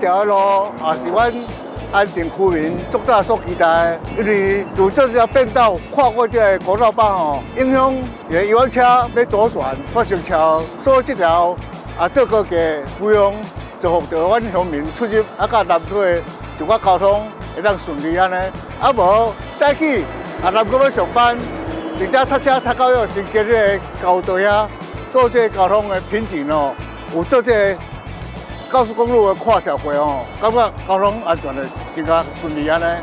條路也是阮安定區民足早所期待的，因為自這條變道跨過這个國道八號，影響遊覽車欲左轉發生車禍，所以這條啊做高架費用造福著阮鄉民出入啊，佮南科的一寡交通會當順利按呢。啊無早起啊南科欲上班，而且塞車塞到彼个新街彼个交道遐，所以這个交通的瓶頸哦，有做這个高速公路的跨橋過哦，感覺交通安全的真較順利按呢。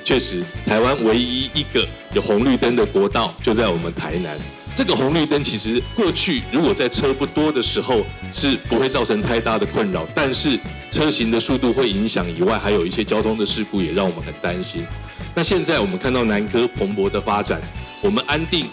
確實，台灣唯一一個有紅綠燈的國道就在我們台南。這個紅綠燈其實過去如果在車不多的時候是不會造成太大的困擾，但是車行的速度會影響以外，還有一些交通的事故也讓我們很擔心。那現在我們看到南科蓬勃的發展，我們安定，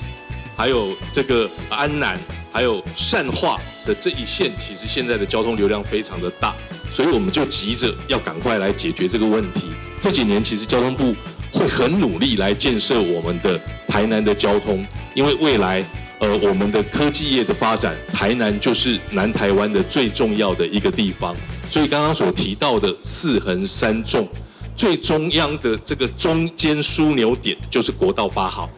還有這個安南，還有善化的這一線，其實現在的交通流量非常的大，所以我們就急着要趕快來解決這個問題。這幾年其實交通部會很努力來建設我們的台南的交通，因為未來，我們的科技業的發展，台南就是南台灣的最重要的一個地方。所以剛剛所提到的四橫三縱，最中央的這個中間樞紐點就是國道八號。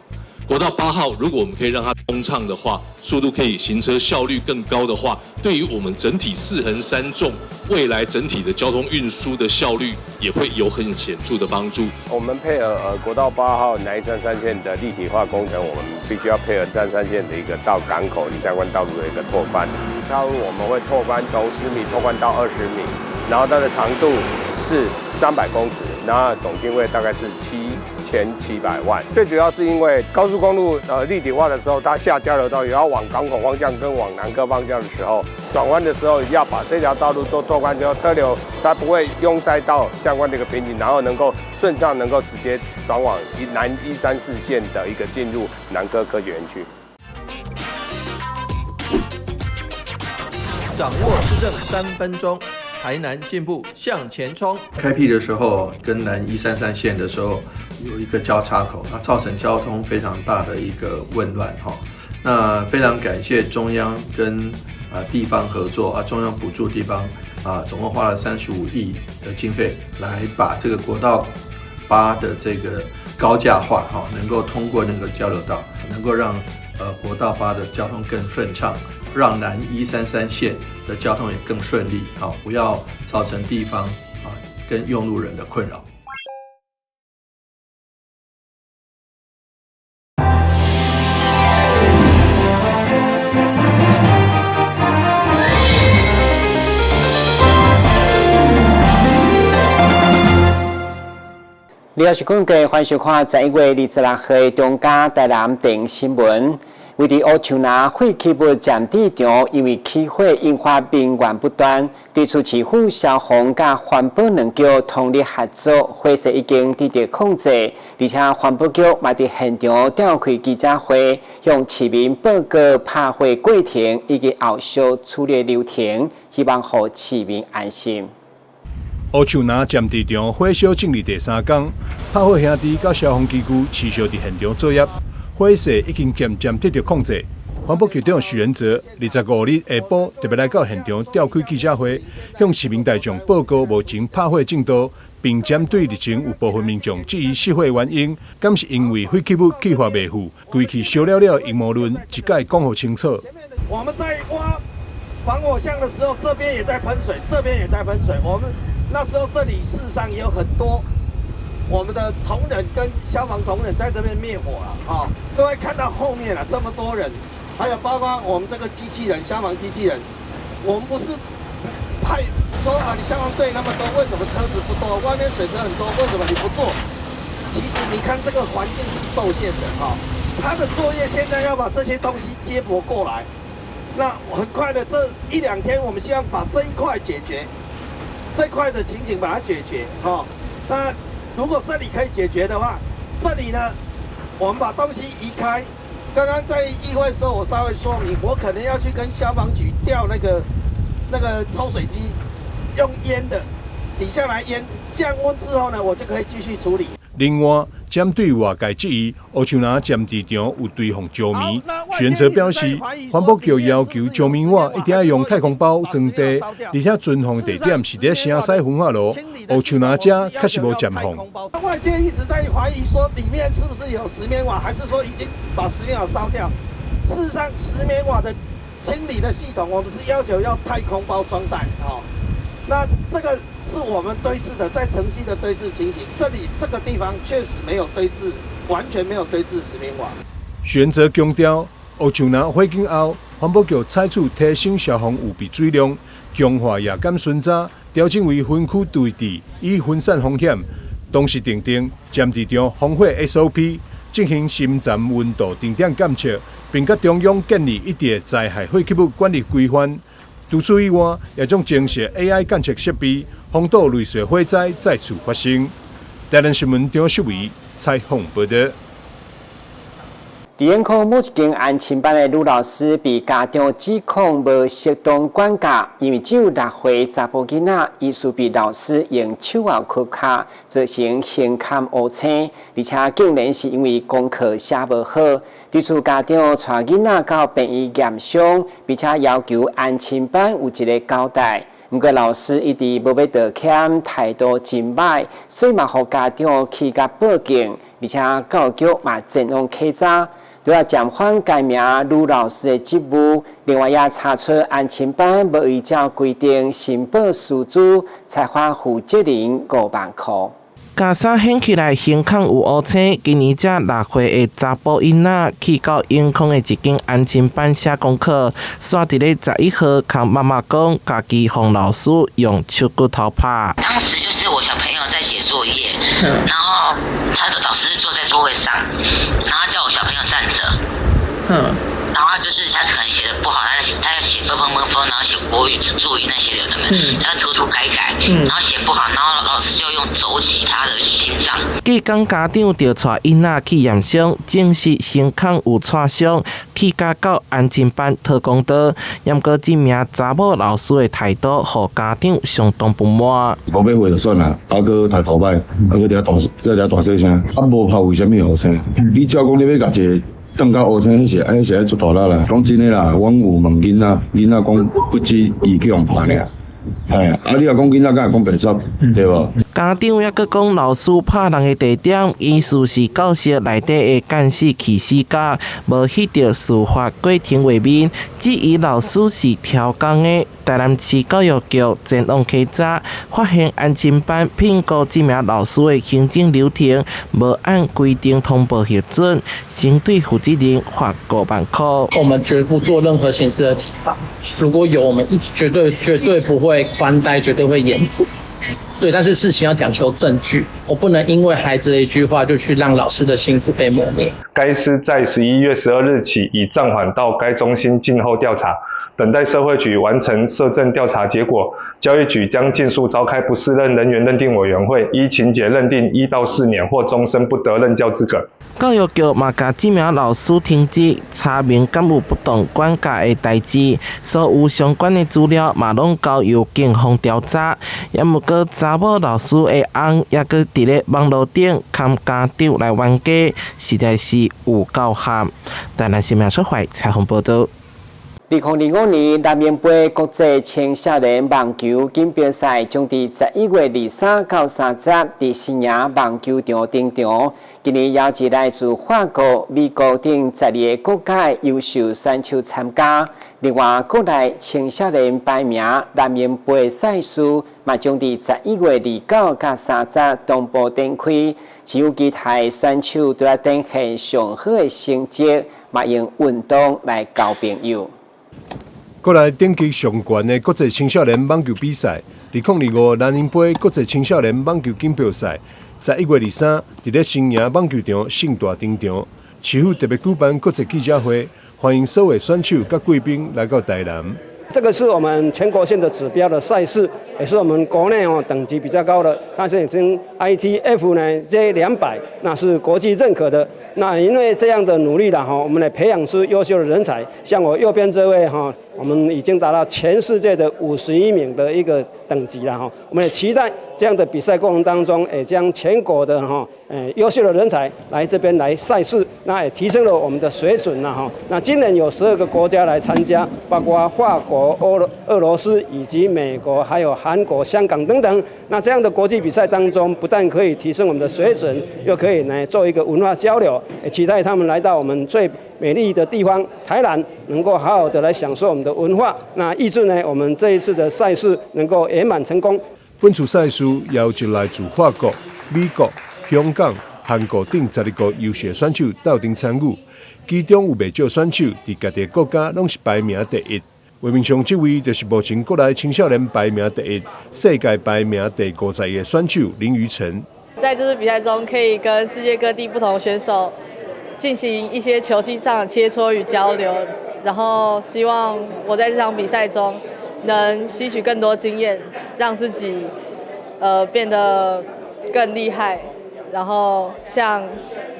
國道八號，如果我們可以讓它通暢的話，速度可以行車效率更高的話，對於我們整體四橫三縱未來整體的交通運輸的效率也會有很顯著的幫助。我們配合國道八號南一三三線的立體化工程，我們必須要配合三三線的一個到港口相關道路的一個拓寬。道路我們會拓寬從10米拓寬到20米，然後它的長度是300公尺，然後總經費大概是7700萬。最主要是因為高速公路立體化的時候，它下交流道也要往港口方向跟往南科方向的時候，轉彎的時候要把這條道路做拓寬之後，車流才不會擁塞到相關的一個瓶頸，然後能夠順暢能夠直接轉往南134線的一個進入南科科學園區。掌握市政3分鐘，台南進步向前衝。開闢的時候，跟南一三三線的時候有一個交叉口，那造成交通非常大的一個混亂哈。那非常感謝中央跟地方合作啊，中央補助地方啊，總共花了35億的經費來把這個國道八的這個高架化哈，能夠通過那個交流道，能夠讓國道八的交通更順暢，讓南一三三線的交通也更順利，好，不要造成地方啊跟用路人的困擾。你好，是根據歡迎收看11月26號中嘉台南電新聞。位佇烏樹林廢棄物暫置場，因為起火引發民怨不斷。對此，市府消防佮環保兩局通力合作，火勢已經得到控制。而且環保局嘛佇現場召開記者會，向市民報告拍火過程以及後續處理流程，希望予市民安心。烏樹林暫置場火燒進入第三工，拍火兄弟佮消防機具持續佇現場作業，火勢已經漸漸得到控制。環保局長許仁哲25日下晡特別來到現場召開記者會，向市民大眾報告目前拍火進度，並針對日前有部分民眾質疑失火原因，敢是因為廢棄物計劃袂符，規氣燒了了陰謀論，一概講予清楚。我們在挖防火巷的時候，這邊也在噴水，這邊也在噴水，我們。那時候這裡事實上也有很多我們的同仁跟消防同仁在這邊滅火了啊！各位看到後面啊，這麼多人，還有包括我們這個機器人、消防機器人，我們不是派說啊，你消防隊那麼多，為什麼車子不多？外面水車很多，為什麼你不做？其實你看這個環境是受限的哈，他的作業現在要把這些東西接駁過來，那很快的這一兩天，我們希望把這一塊解決。這塊的情形把它解決，哈。那如果這裡可以解決的話，這裡呢，我們把東西移開。剛剛在議會的時候，我稍微說明，我可能要去跟消防局調那個抽水機，用淹的，底下來淹，降溫之後呢，我就可以繼續處理。另外，針對外界質疑，烏樹林暫置場有堆放石棉，許仁哲表示，環保局要求石棉瓦一定要用太空包裝袋，而且存放地點是佇城西焚化爐，烏樹林遮確實無暫放。外界一直在懷疑說，裡面是不是有石棉瓦，還是說已經把石棉瓦燒掉？事實上，石棉瓦的清理的系統，我們是要求要太空包裝袋，哈。那這個是我們堆置的，在城西的堆置情形，這裡這個地方確實沒有堆置，完全沒有堆置石棉瓦。許仁哲強調，烏樹林火警後，環保局採取提升消防預備水量、強化夜間巡查、調整為分區堆置，以分散風險。同時訂定暫置場防火 SOP，進行深層溫度定點監測，並佮中央建立一致的災害廢棄物管理規範。除此以外，也將增設 AI 監測設備，防堵類似火災再次發生。台南新聞張秀維採訪報道。佇莺科某一間安親班的女老師被家長指控無適當管教，因為只有6歲查埔囡仔，疑似被老師用手仔箍跤，造成胸坎烏青，而且竟然是因為功課寫無好，對此家長帶囡仔到病院驗傷，並且要求安親班有一個交代。毋過老師一直無欲道歉，態度真䆀，所以嘛，予家長氣共報警，而且教育局嘛前往稽查。除了暫緩該名女老師的職務，另外也查出安親班無依照規定申報師資，裁罰負責人5萬箍。共衫掀起來，胸坎有烏青。今年才6歲的查埔囡仔去到永康的一間安親班寫功課，煞佇咧11號，共媽媽講，家己予老師用手骨頭拍。當時就是我小朋友在寫作業，然後他的老師坐在座位上，然後叫我小朋友站着，然後就是他可能寫的不好，他要寫分分分分，然後寫國語注音那些的，他們他塗塗改改，然後寫不好，然後老師就用肘擊他的心臟。隔工家長就帶囡仔去驗傷，證實胸坎有挫傷，去甲到安親班討公道。毋過這名查某老師的態度，予家長相當不滿。無欲回就算啦，啊，閣態度歹，啊，閣佇遐大，閣佇遐大細聲，啊，無拍為啥物烏青？你照講你欲共一个轉甲烏青，彼是愛足大力啦。講真的啦，阮有問囡仔，囡仔講不止伊去予拍爾。嘿，啊，你若講囡仔，敢會講白煞，對無？家長猶閣講老師拍人的地點，疑似是教室內底的監視器死角，無翕著事發過程畫面，質疑老師是刁工的。台南市教育局前往稽查，發現安親班聘僱這名老師的行政流程無按規定通報核准，先對負責人罰5萬箍。我們絕不做任何形式的體罰，如果有，我們絕對絕對不會寬待，絕對會嚴處。對，但是事情要講求證據，我不能因為孩子的一句話就去讓老師的辛苦被磨滅。該師在11月12日起已暫緩到該中心靜候調查，等待社會局完成搜證調查結果。教育局將盡速召開不適任人員認定委員會，依情節認定1到4年或終身不得任教資格。教育局嘛，共這名老師停職，查明敢有不當管教的代誌，所有相關的資料嘛，攏交由警方調查。也毋過查某老師的翁，猶閣佇咧網路頂崁家長來冤家，實在是有夠慘。台南新聞出懷採訪報道。2025年南榮杯國際青少年網球錦標賽將佇11月23到30佇新營網球場登場。今年邀集來自法國、美國等12个國家的優秀選手參加。另外，國內青少年排名南榮杯賽事嘛將佇11月29到30同步展開。只有其他選手都要展現上好的成績，嘛用運動來交朋友。國內等級上懸的國際青少年網球比賽，2025南榮杯國際青少年網球錦標賽，11月23佇咧新營網球場盛大登場。市府特別舉辦國際記者會，歡迎所有選手佮貴賓來到台南。這個是我們全國性的指標的賽事，也是我們國內哦等級比較高的，它是已經 ITF 呢 J200，那是國際認可的。那因為這樣的努力了哈，我們來培養出優秀的人才，像我右邊這位哈。我們已經達到全世界的51名的一個等級了哈。我們也期待這樣的比賽過程當中，也將全國的哈優秀的人才來這邊來賽事，那也提升了我們的水準了哈。那今年有12個國家來參加，包括法國、俄羅斯以及美國，還有韓國、香港等等。那這樣的國際比賽當中，不但可以提升我們的水準，又可以呢做一個文化交流。也期待他們來到我們最美麗的地方台南，能夠好好的來享受我們的文化。那預祝呢，我們這一次的賽事能夠圓滿成功。本次賽事邀集來自法國、美國、香港、韓國等12個優秀選手鬥陣參與，其中有袂少選手佇家己國家攏是排名第一。畫面上這位就是目前國內青少年排名第一、世界排名第51的選手林於晨。在這次比賽中，可以跟世界各地不同選手進行一些球技上的切磋與交流，然後希望我在這場比賽中能吸取更多經驗，讓自己變得更厲害，然後向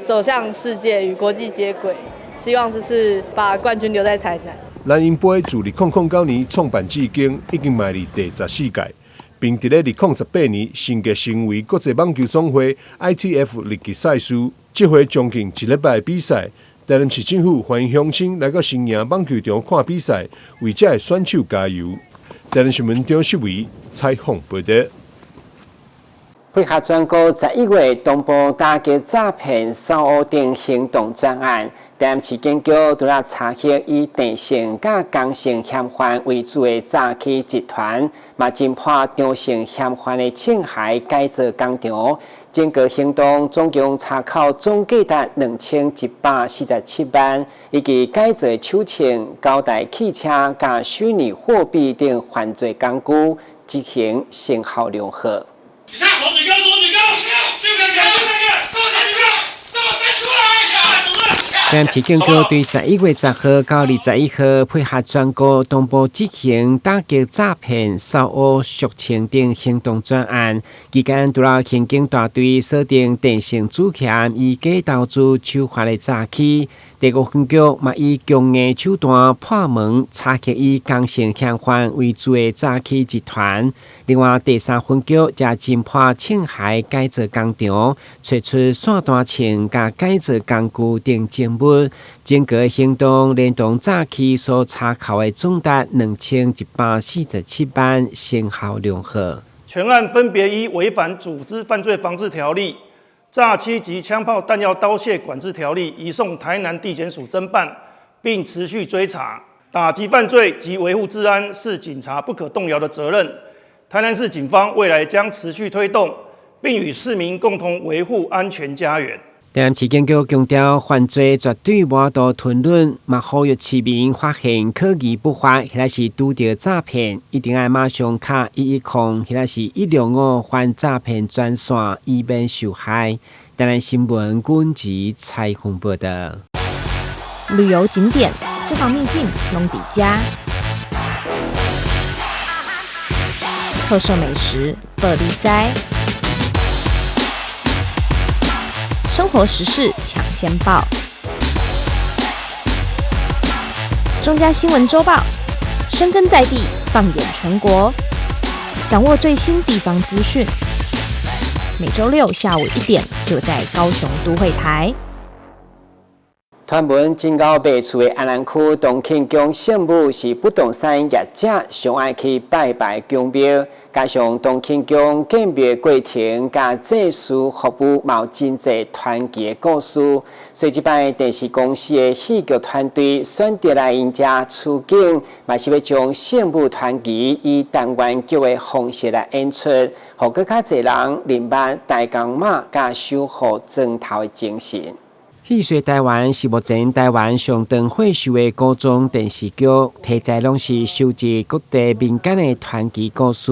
走向世界與國際接軌。希望這次把冠軍留在台南。蘭英杯自2009年創辦至今，已經邁入第14屆，並佇咧2018年升格成為國際網球總會 ITF 二級賽事。這回將近一禮拜比賽，台南市政府歡迎鄉親來到新營網球場看比賽，為這个選手加油。台南新聞張世維採訪報道。配合全國11月東部打擊詐騙掃烏等行動專案，台南市警局除了查獲以鄭姓佮江姓嫌犯為主的詐欺集團，嘛偵破張姓嫌犯的秤鞋改造工廠。整個行動總共查扣總價值2147萬，以及改造手秤、交代汽車佮虛擬貨幣等犯罪工具，執行成效良好。警察，手舉高，手舉高，手舉高，手舉高，手伸出來，手伸出來。台南市警局對11月10號到21號，配合全國東部執行打擊詐騙、掃烏、肅清等行動專案，期間除了刑警大隊鎖定電信主嫌以假投資手法的詐欺，第五分局嘛以強硬手段破門查獲以江姓嫌犯為主的詐欺集團。另外，第三分局則偵破秤鞋改造工廠，揣出散彈秤佮改造工具等證物。整個行動連同詐欺所查扣的總值2147萬，成效良好。全案分別依違反組織犯罪防治條例、詐欺及槍炮彈藥刀械管制條例，移送台南地檢署偵辦，並持續追查。打擊犯罪及維護治安是警察不可動搖的責任。台南市警方未來將持續推動，並與市民共同維護安全家園。台南市警局強調，犯罪絕對無法度吞忍，嘛呼籲市民發現可疑不法，或者是拄著詐騙，一定愛馬上敲110，或者是165反詐騙專線，以免受害。台南新聞軍籍採訪報道。旅遊景點、私房秘境，攏佇遮。特色美食，報你知。生活時事搶先報，中嘉新聞週報，深耕在地，放眼全國，掌握最新地方資訊。每週六下午1點，就在高雄都會台。傳聞真𠢕賣厝的安南區同慶宮聖母是不動產業者上愛去拜拜宮廟，加上同慶宮建廟過程佮祭司服務嘛有真濟傳奇的故事，所以這擺電視公司的戲劇團隊選擇來𪜶遮取景，嘛是欲將聖母傳奇以單元劇的方式來演出，予閣較濟人認捌大公媽佮守護莊頭的精神。戲說台灣是目前台灣上長歲數的古裝電視劇，題材攏是收集各地民間的傳奇故事。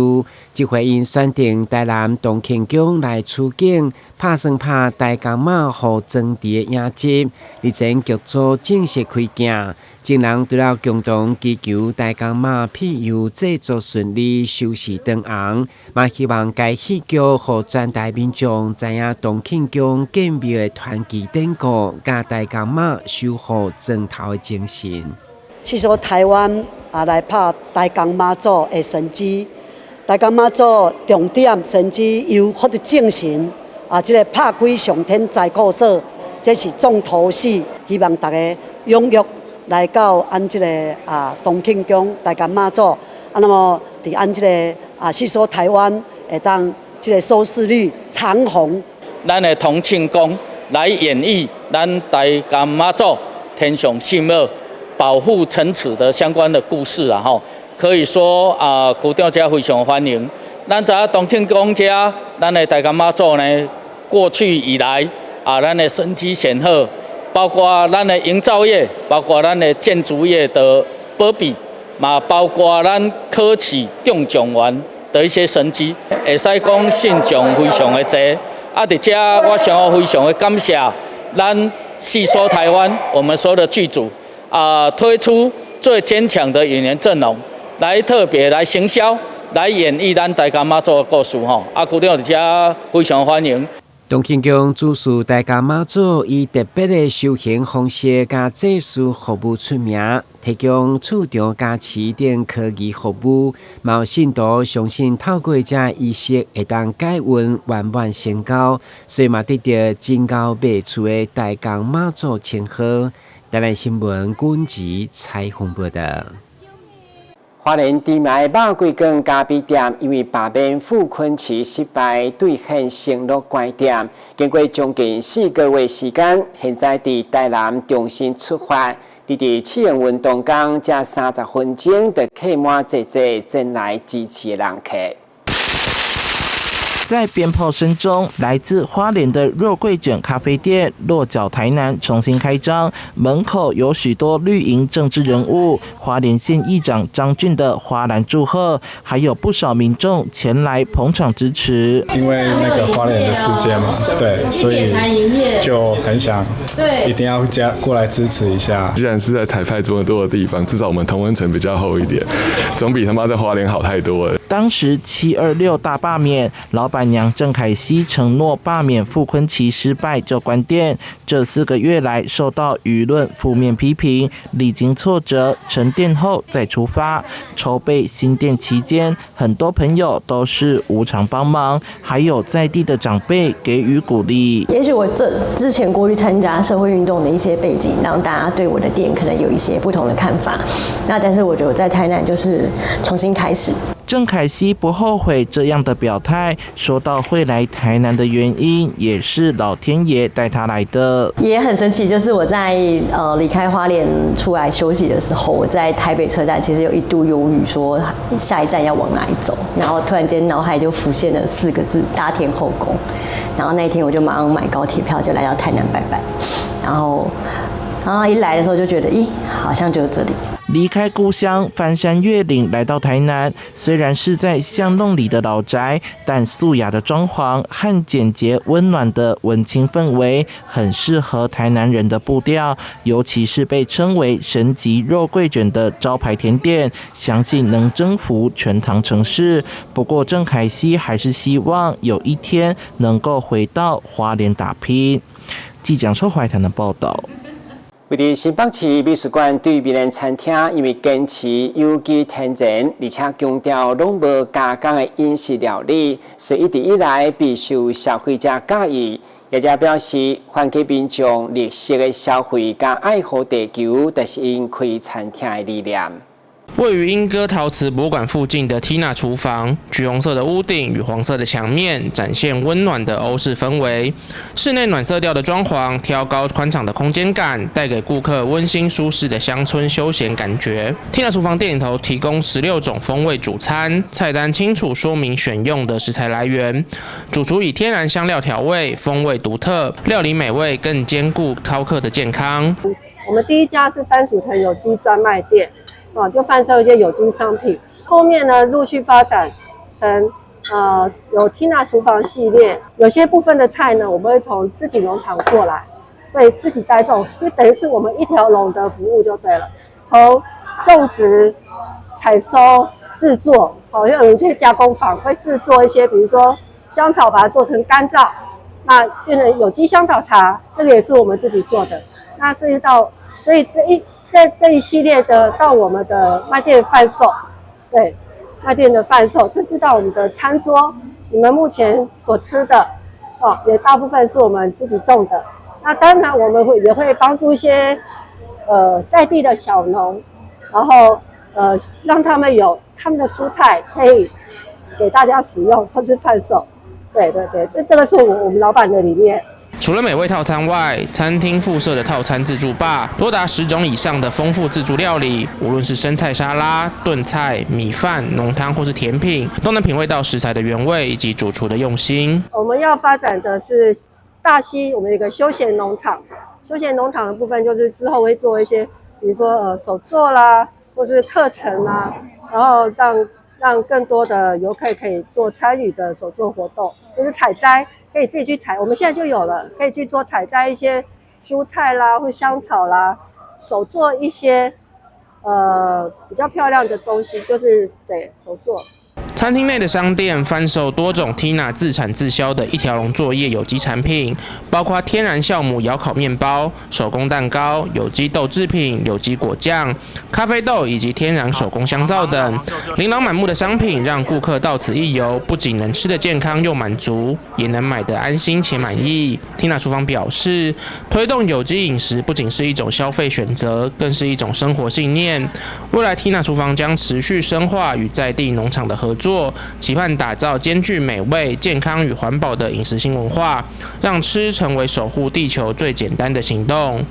這回𪜶選定台南同慶宮來取景，拍算拍大公媽護莊治的影集。日前劇組正式開鏡，眾人除了共同祈求大公媽庇佑製作順利、收視長紅，嘛希望該戲劇予全台民眾知影同慶宮建廟的傳奇典故，佮大公媽守護莊頭的精神。是說台灣啊來拍大江媽祖的神蹟。大江媽祖重點神蹟由福德正神啊，這个拍開上天財庫所，這是重頭戲，希望大家踴躍來到按這个啊同慶宮大江媽祖，啊那麼佇按這个啊戲說台灣會當這個收視率長紅。咱的同慶宮來演繹咱大江媽祖天上聖母保護城池的相關的故事啊，吼，可以說啊，區長遮非常歡迎。咱知影同慶宮遮，咱的大江媽祖呢，過去以來啊，咱的神蹟顯赫，包括咱的營造業，包括咱的建築業的保庇，嘛包括咱考試中狀元的一些神蹟，會使講信眾非常的濟。啊，佇遮我想要非常的感謝咱戲說台灣，我們所有的劇組啊，推出最堅強的演員陣容，來特別來行銷，來演繹咱大江媽祖的故事吼。啊，區長佇遮非常歡迎。同慶宮主祀大江媽祖以特別的修行方式佮祭祀服務出名，提供厝場加持等科技服務。嘛有信徒相信透過這儀式會當改運圓滿成交，所以嘛得著真𠢕賣厝的大江媽祖稱號。台南新聞軍籍採訪報道。花蓮知名的肉桂卷咖啡店，因為罷免傅崐萁失敗，兌現承諾關店。經過將近4個月時間，現在佇台南重新出發。佇佇試營運當中，這30分鐘就客滿濟濟前來支持的人客。在鞭炮聲中，來自花蓮的肉桂卷咖啡店落腳台南，重新開張。門口有許多綠營政治人物、花蓮縣議長張俊的花籃祝賀，還有不少民眾前來捧場支持。因為那個花蓮的事件嘛，對，所以就很想一定要加過來支持一下。既然是在台派這麼多的地方，至少我們同溫層比較厚一點，總比他媽在花蓮好太多了。當時726大罷免，老闆娘鄭凱西承諾罷免傅崐萁失敗就關店。這4個月來受到輿論負面批評，歷經挫折沉澱後再出發。籌備新店期間，很多朋友都是無償幫忙，還有在地的長輩給予鼓勵。也許我這之前過去參加社會運動的一些背景，讓大家對我的店可能有一些不同的看法。那但是我覺得我在台南就是重新開始。鄭凱西不後悔這樣的表態，說到會來台南的原因，也是老天爺帶他來的。也很神奇，就是我在離開花蓮出來休息的時候，我在台北車站其實有一度猶豫，說下一站要往哪裡走，然後突然間腦海就浮現了四個字：大天後宮。然後那一天我就馬上買高鐵票，就來到台南拜拜。然後一來的時候就覺得，咦，好像就是這裡。離開故鄉，翻山越嶺來到台南，雖然是在巷弄裡的老宅，但素雅的裝潢和簡潔溫暖的文青氛圍，很適合台南人的步調。尤其是被稱為神級肉桂卷的招牌甜點，相信能征服全糖城市。不過鄭凱西還是希望有一天能夠回到花蓮打拼。記者邱懷談的報道。位佇新北市美術館對面的餐廳，因為堅持有機天然，而且強調攏無加工的飲食料理，所以一直以來備受消費者佮意。業者表示，喚起民眾綠色的消費佮愛護地球，就是𪜶開餐廳的理念。位於鶯歌陶瓷博物館附近的緹娜廚房，橘紅色的屋頂與黃色的牆面，展現溫暖的歐式氛圍。室內暖色調的裝潢，挑高寬敞的空間感，帶給顧客溫馨舒適的鄉村休閒感覺。緹娜廚房店裡頭提供16種風味主餐，菜單清楚說明選用的食材來源，主廚以天然香料調味，風味獨特，料理美味，更兼顧饕客的健康。我們第一家是番薯藤有機專賣店。啊，就販售一些有機商品。後面呢，陸續發展成有緹娜廚房系列，有些部分的菜呢，我們會從自己農場過來，對自己栽種，就等於是我們一條龍的服務就對了。從種植、採收、製作，好，因為有一些加工坊會製作一些，比如說香草，把它做成乾燥，那變成有機香草茶，這個也是我們自己做的。那這一道，所以這一。這一系列的到我們的賣店販售，對，賣店的販售，甚至到我們的餐桌，你們目前所吃的，哦，也大部分是我們自己種的。那當然，我們也會幫助一些在地的小農，然後讓他們有他們的蔬菜可以給大家使用或是販售。對對對，這個是我們老闆的理念。除了美味套餐外，餐廳附設的套餐自助吧多達10種以上的豐富自助料理，無論是生菜沙拉、燉菜、米飯、濃湯或是甜品，都能品味到食材的原味以及主廚的用心。我們要發展的是大溪，我們有一個休閒農場。休閒農場的部分就是之後會做一些，比如說手作啦，或是課程啦，然後讓更多的遊客可以做參與的手作活動，就是採摘，可以自己去採。我們現在就有了，可以去做採摘一些蔬菜啦，或香草啦，手做一些比較漂亮的東西，就是對手作。餐廳內的商店販售多種 Tina 自產自銷的一條龍作業有機產品，包括天然酵母窯烤麵包、手工蛋糕、有機豆製品、有機果醬、咖啡豆以及天然手工香皂等，琳琅滿目的商品讓顧客到此一遊，不僅能吃得健康又滿足，也能買得安心且滿意。Tina 廚房表示，推動有機飲食不僅是一種消費選擇，更是一種生活信念。未來 Tina 廚房將持續深化與在地農場的合作，期盼打造兼具美味、健康與環保的飲食新文化，讓吃成為守護地球最簡單的行動。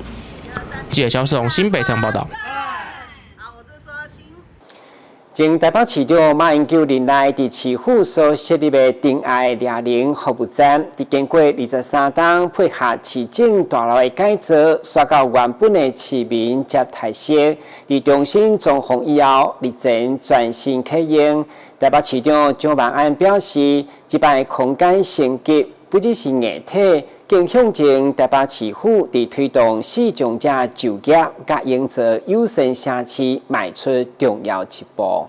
記者蕭世宏新北場報道。前台北市長馬英九任內佇市府所設立的珍愛倆零服務站，佇經過23冬配合市政大樓的改造，煞到原本的市民接待室，佇重新裝潢以後，日前全新啟用。台北市長蔣萬安表示，這擺的空間升級不只是硬體，更向證台北市府佇推動視障者就業，佮營造友善城市，邁出重要一步。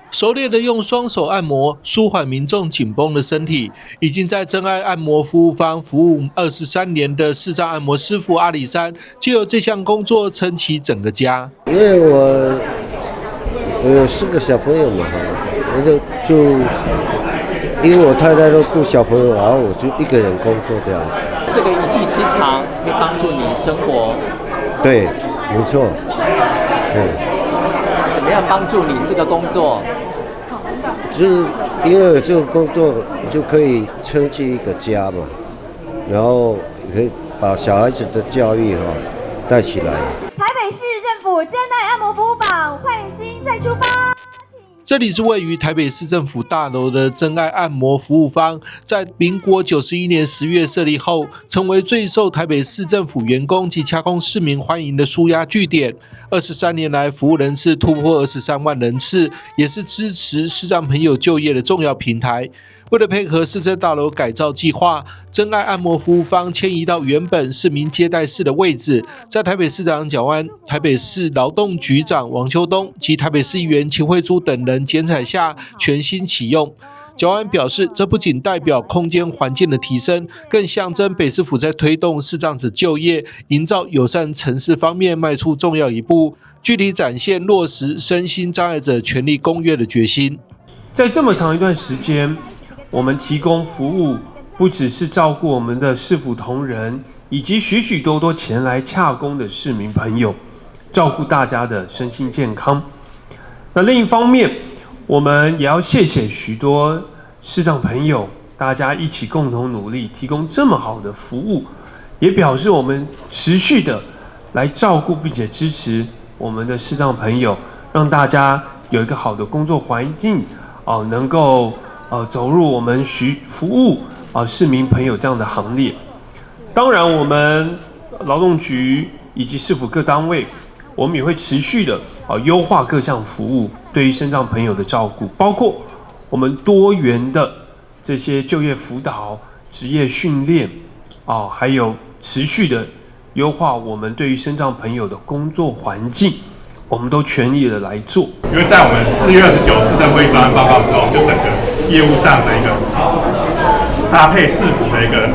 熟練的用雙手按摩，舒緩民眾緊繃的身體。已經在真愛按摩服務坊服務23年的視障按摩師傅阿里山，藉由這項工作撐起整個家。因為我有四個小朋友嘛，那個就因為我太太都顧小朋友，然後我就一個人工作這樣。這個一技之長可以幫助你生活。對，沒錯。對。怎麼樣幫助你這個工作？就是因為這個工作就可以撐起一個家嘛，然後可以把小孩子的教育哈帶起來。台北市政府真愛按摩服務榜，煥新再出發。這裡是位於台北市政府大樓的真愛按摩服務坊，在民國91年10月設立後，成為最受台北市政府員工及洽公市民歡迎的舒壓據點。23年來，服務人次突破23萬人次，也是支持視障朋友就業的重要平台。為了配合市政大樓改造計劃，真愛按摩服務坊遷移到原本市民接待室的位置，在台北市長蔣萬安、台北市勞動局長王秋冬及台北市議員秦慧珠等人剪彩下，全新啟用。蔣萬安表示，這不僅代表空間環境的提升，更象徵北市府在推動視障者就業、營造友善城市方面邁出重要一步，具體展現落實身心障礙者權利公約的決心。在這麼長一段時間，我們提供服務，不只是照顧我們的市府同仁，以及許許多多前來洽公的市民朋友，照顧大家的身心健康。那另一方面，我們也要謝謝許多視障朋友，大家一起共同努力，提供這麼好的服務，也表示我們持續的來照顧並且支持我們的視障朋友，讓大家有一個好的工作環境，哦，能夠走入我們許服務啊市民朋友這樣的行列。當然，我們勞動局以及市府各單位，我們也會持續的啊優化各項服務，對於身障朋友的照顧，包括我們多元的這些就業輔導、職業訓練啊，還有持續的優化我們對於身障朋友的工作環境，我們都全力的來做。因為在我們4月29市政會議專案報告之後，就整個業務上的一個搭配市府的一個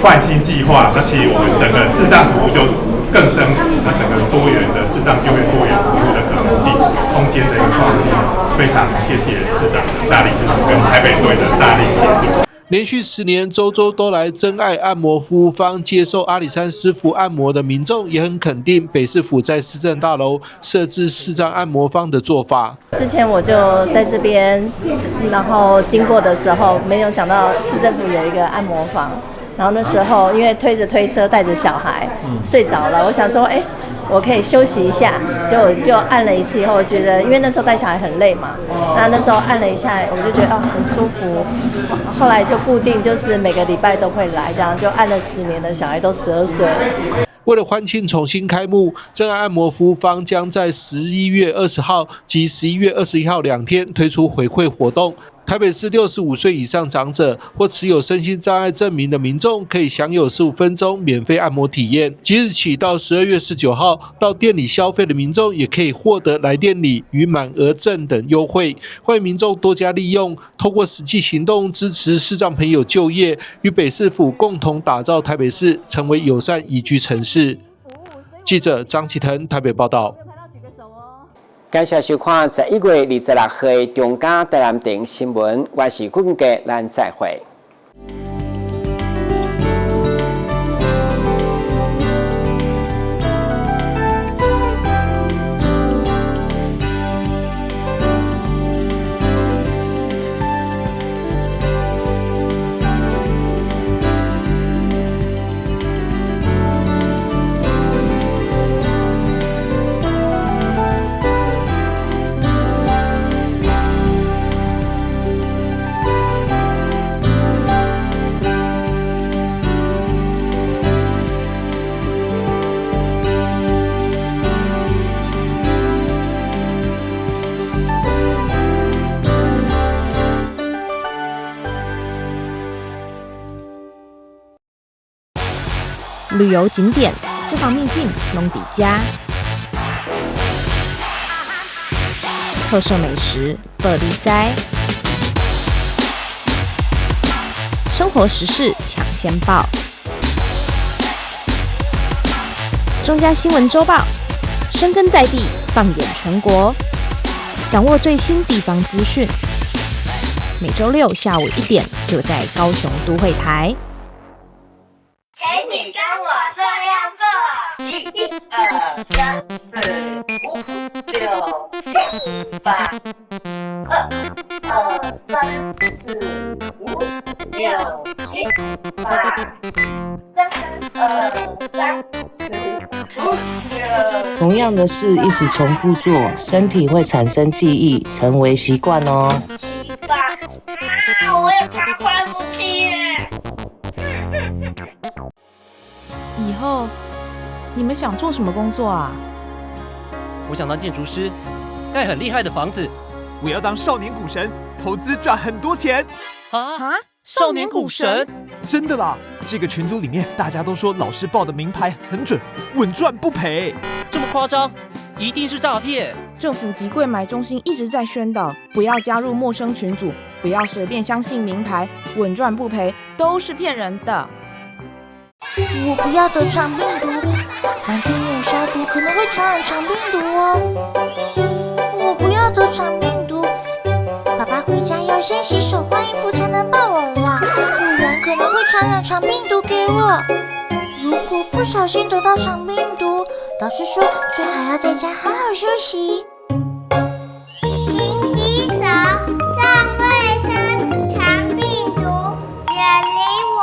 焕新计划，那其实我们整个视障服务就更升级，那整个多元的视障就业多元服务的可能性、空间的一个创新，非常谢谢市长的大力支持跟台北队的大力协助。连续10年，周周都来真爱按摩服务坊接受阿里山师傅按摩的民众也很肯定北市府在市政大楼设置视障按摩坊的做法。之前我就在这边，然后经过的时候，没有想到市政府有一个按摩房。然后那时候因为推着推车带着小孩睡着了，我想说，哎，我可以休息一下，就按了一次以后，我觉得因为那时候带小孩很累嘛，那时候按了一下，我就觉得哦很舒服。后来就固定就是每个礼拜都会来，这样就按了10年的小孩都12岁了。为了欢庆重新开幕，真爱按摩服务坊将在11月20号及11月21号2天推出回馈活动。台北市65岁以上长者或持有身心障碍证明的民众，可以享有15分钟免费按摩体验。即日起到12月19号，到店里消费的民众也可以获得来店礼与满额赠等优惠。欢迎民众多加利用，透过实际行动支持视障朋友就业，与北市府共同打造台北市成为友善宜居城市。记者张启腾台北报道。感谢收看11月26号的中嘉台南电新闻，我是郭文杰，咱再会。旅游景点、私房秘境拢伫遮，特色美食报你知，生活时事抢先报，中嘉新闻周报，深耕在地，放眼全国，掌握最新地方资讯。每周六下午1点，就在高雄都会台。请你跟我这样做：1、2、3、4、5、6、7、8；2、2、3、4、5、6、7、8；3、2、3、4、5、6。同样的事一直重复做，身体会产生记忆，成为习惯哦。7、8，啊！我也怕快不起耶。以后你们想做什么工作啊？我想当建筑师，盖很厉害的房子。我要当少年股神，投资赚很多钱。啊！少年股神？真的啦！这个群组里面大家都说老师报的名牌很准，稳赚不赔。这么夸张？一定是诈骗！政府及柜买中心一直在宣导，不要加入陌生群组，不要随便相信名牌，稳赚不赔都是骗人的。我不要得肠病毒，玩具没有消毒可能会传染肠病毒哦。我不要得肠病毒，爸爸回家要先洗手换衣服才能抱我啦，不然可能会传染肠病毒给我。如果不小心得到肠病毒，老师说最好要在家好好休息。勤洗手，重卫生，肠病毒远离我。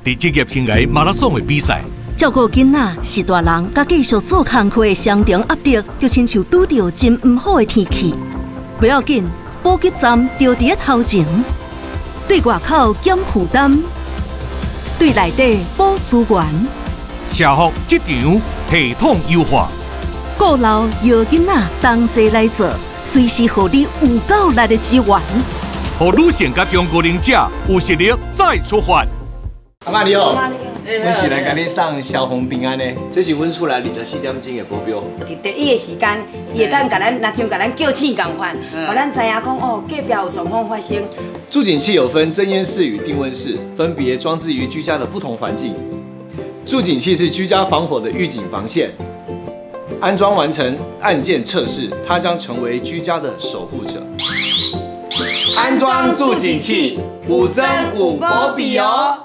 伫职业生涯马拉松的比赛，照顾囡仔是大人佮继续做工课的双重压力，就亲像拄著真毋好的天气。不要紧，补给站就伫咧头前，对外口减负担，对内底补资源。社福职场系统优化，顾老摇囡仔同齐来做，随时予你有够力的资源，予女性佮中高龄者有实力再出发。阿嬤你好，阮是來共你送消防平安的，這是阮厝內24點鐘的保鏢。佇第一个時間，伊會當共咱，若像共咱叫醒仝款，予咱知影講哦，隔壁有狀況發生。住警器有分偵煙室與定溫室，分別裝置於居家的不同環境。住警器是居家防火的預警防線，安裝完成按鍵測試，它將成為居家的守護者。安裝住警器，五偵五保庇哦。